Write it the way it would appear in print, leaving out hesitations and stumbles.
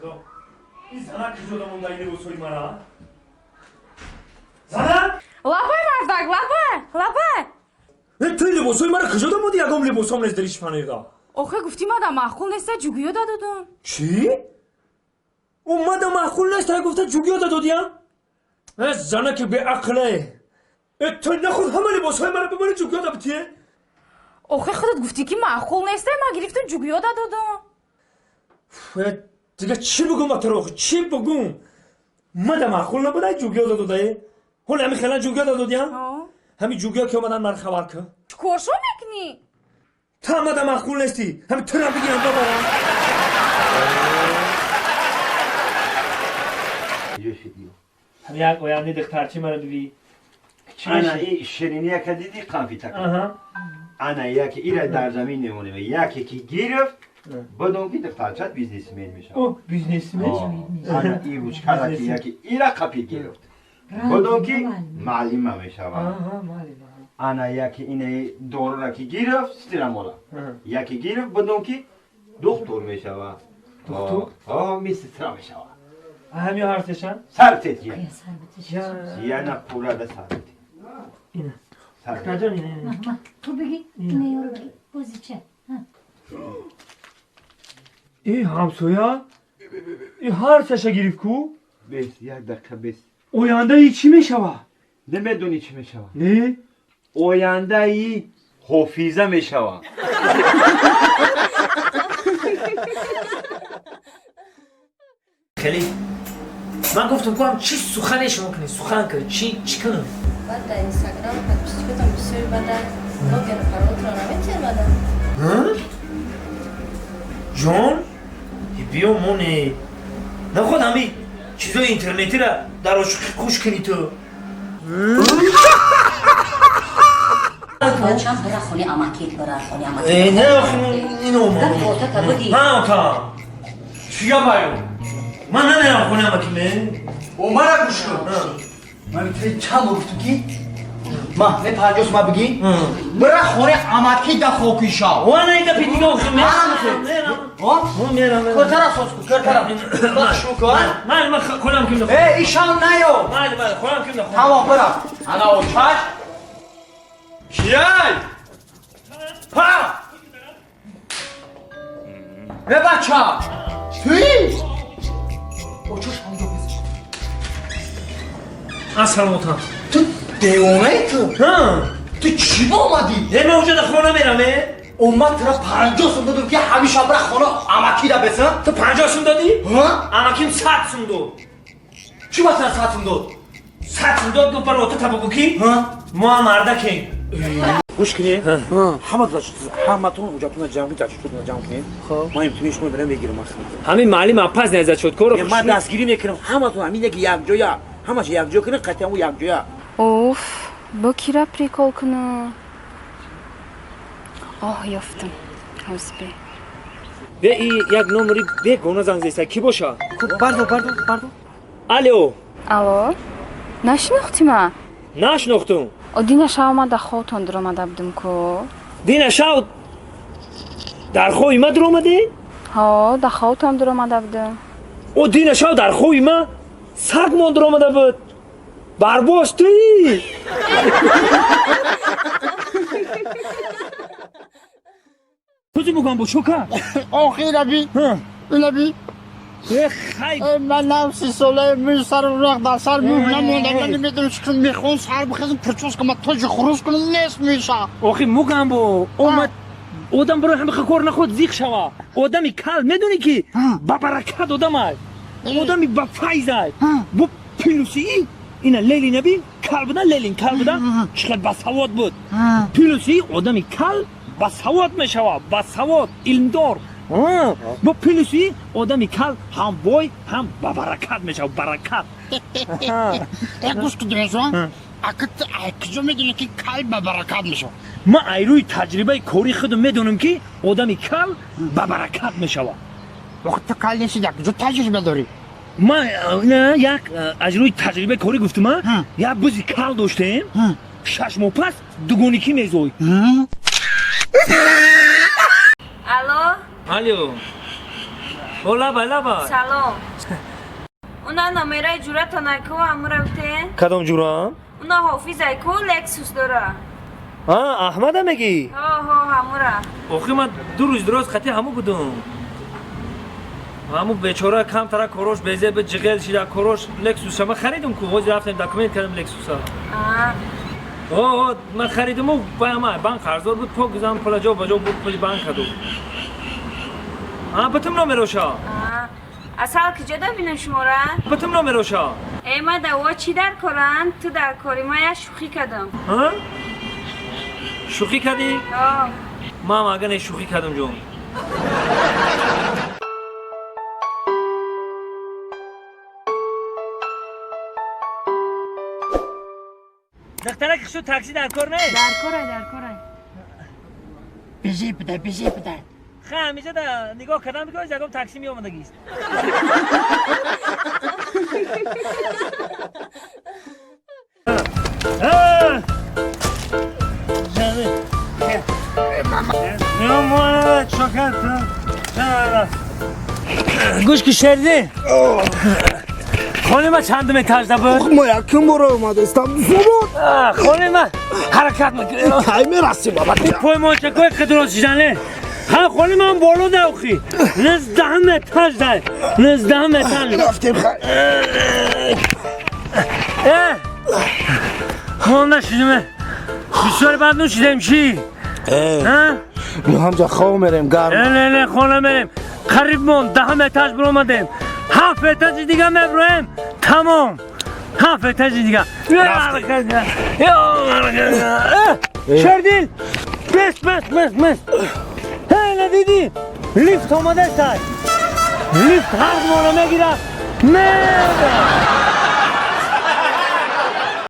Худо, ин занак куҷо дамонда ин либосҳои мара? Занак! Лабай, мардак, лабай, лабай. Э, ту либосҳои мара куҷо дамонди? Ягон либосҳом нест дар шифонера. Охе, гуфтӣ мада маъқул неста, ҷугиё дадодум. Чӣ? Омада маъқул нест, ай гуфта ҷугиё дадодиям? Э, занаки беақле! Э, ту нахуд ҳама либосҳои мара бибари ҷугиё да битие? Охе, худат гуфтӣ, ки маъқул неста, ма гирифтум, ҷугиё дадодум. Э, дига чӣ бугум ба туро, охи, чӣ бугум? Мада маъқул набуда, ҷугиё дадодае? Ҳоли ҳами хелан ҷугиё дадодиям? Ҳами ҷугиё ки омадан, мара хабар кун. Чикоршо мекунӣ? Ту ҳамада маъқул нестӣ, ҳами турам бигирам, бабарам. Ҳами як ояндаи духтарчи мара бибӣ. Ана и шириния ка диди, қанфитака? Ана яке ира дар замин мемонем, яке ки гирифт, бидон ки духтарчат бизнесмен мешавад. Бизнесмен. Ана и ручкара ки яке ира қапи гирифт, бидон ки маълима мешавад. Ана яке ина дорура ки гирифт, стирамола яке гирифт, бидон ки духтур мешавад. Духтур? Медсестра мешавад. Ҳами ҳарсешан? Сар тет яна пурада сар бите. Ина. Сар. Духтарҷон, ина. Ту бигӣ, ина ёро бигӣ, бозича. И ҳамсоя, и ҳарсеша гирифт ку. Бес, як дақиқа, бес. Ояндаи чӣ мешавад? Намедонӣ чӣ мешавад? Не. Ояндаи ҳофиза мешавад. Хеле ман гуфтам ку ҳам чӣ сухане шумо кунед, сухан кунед, чӣ чӣ кунам? Баъд дар Инстаграм подписчикатон бисёри, бада логину паролтро наметиҳед бада. Ҷон, биё, моне наход ҳами чизои интернетира дар ошиқӣ қуш кунӣ ту. Бачам, бира хони амакит, бира хони амакит. Э, не, охи, ино. Гап фотака буди. Ҳа, чия баё, ман намерам хони амаки ме. О, мара гӯш кун. Ман ту чанд бор гуфтам, ки ма не 50 ма бигӣ, бира хони амакӣ да хокӣ шав. Вана гапи дига, охи, мерам. Мерам. Кӯртара соз кун, кӯртара шу кун. Майли, ман хонам ким. Э, ишам наё. Майли, майли, хонам ким. Тамом, бира. Ана очаш кияй па. Э, бача, туи очаш ҳамҷо песаш. Ассалому. Ту девонаи ту? Ту чӣ ба омадӣ? Э, ман уҷа да хона мерам, э. Омад, тура 50 сум додум, ки ҳамеша бира хона амакида бесан. Ту 50 сум додӣ? Амаким 100 сум дод. Чӣ ба тура 100 сум дод? 100 сум дод, гуфт, баро ту табугу ки мо ҳам мардакем. Гӯш кунед, ҳаматон ҳуҷҷатона ҷамъ, зачётона ҷамъ кунед. Ман имтиҳони шумо мерам, мегирам. Ҳамин маълим апаз не зачёткоро. Ман дастгирӣ мекунам ҳаматон, ҳамин яки якҷоя, ҳамаш якҷоя кунед, қатъиан якҷоя. Уф, бо кира прикол кунам? Оҳ, ёфтам, ҳозир. Бе, и як номери бегона занг зеста, кӣ боша? Бардо, бардо, бардо. Алло. Алло, нашинохтӣ ма? Нашинохтум. О, дина шав ма дар хобтон дуромада будум ку. Дина шав дар хоби ма дуромадӣ? Ҳо, дар хобтон дуромада будум. О, дина шав дар хоби ма саг мон дуромада буд. Барбос, туӣ? Куҷо мугам бо чока? Охи, инаби, инаби. Э, хай. Ман нав 30 солаи, мӯи сару рах дар сар мӯ намонда. Ман намедонам чӣ кунам. Мехоҳам сар бихезам, прическа ма тоҷи хурус кунам, нест меша. Охи, мугамбо омад, одам барои ҳамиха кор наход зиқ шава. Одами кал, медонӣ, ки ба баракат одам аст, одами ба файз аст. Бо плюси ина Ленин наби кал буда, Ленин кал буда, чӣ қадр басавод буд. Плюси одами кал басавод мешавад, басавод, илмдор. Бо плюси одами кал ҳам бой, ҳам ба баракат мешавад, баракат. Э, гӯш кун, ака, ту ай куҷо медонӣ, ки кал ба баракат мешавад? Ман ай рӯи таҷрибаи кори худам медонам, ки одами кал ба баракат мешавад. Охи, ту кал нести, як куҷо таҷриба дорӣ? Ман на як аз рӯи таҷрибаи корӣ гуфтам. Як бузи кал доштем, 6 моҳ пас дугоникӣ мезоид. Алло. Алло. О, лабай, лабай. Салом. Уна номераи ҷуратонай ку амура бутен? Кадом ҷурам? Уна ҳофизай ку Лексус дора. А, Аҳмада мегӣ? Ҳо, ҳо, ҳамура. Охи ман ду рӯз дуроз қати ҳаму будум. Ҳаму бечора камтара корош безе бе ҷиғел шида корош Лексуса ман харидум ку ҳозир рафтем документ кардем Лексуса. О, ман харидуму банк қарздор буд, пок гузам пула ҷо ба ҷо буд пули банк каду. А, битум номероша. Асал киҷо да бинам шумора? Битум номероша. Э, ма да во чӣ дар коранд? Ту дар кори ма я шӯхӣ кардам. Ҳа? Шӯхӣ кардӣ? Ҳо. Ман ага не шӯхӣ кардам ҷон. Духтарак шуд такси дар кор не? Дар корай, дар корай. Бизи буда, бизи буда. Ха, ҳамиҷа да нигоҳ кардам бигоҳ ягон такси меомадагист. Гӯш ки Шердин. Хони ма чандум этажда буд? Ма якум бора омадастам. Зубод. Хони ма ҳаракат мекунем. Кай мерасим баба? Поймончакои қидрос шидане. Ха, хони ман боло да охи. 19 этаж да. 19 этаж. Рафтем хай. Э! Монда шидем. Бисёр бад нӯшидем чӣ? Ҳа? Мо ҳамҷа хоб мерем гарм. Не, не, не, хона мерем. Қариб мон 10 этаж биромадем. 7 этажи дига меброем. Тамом. 7 этажи дига. Шердил! Бес, бес, бес, бес. Ҳей, надидӣ? Лифт омадааст. Лифт ҳар моро мегирад. Мега.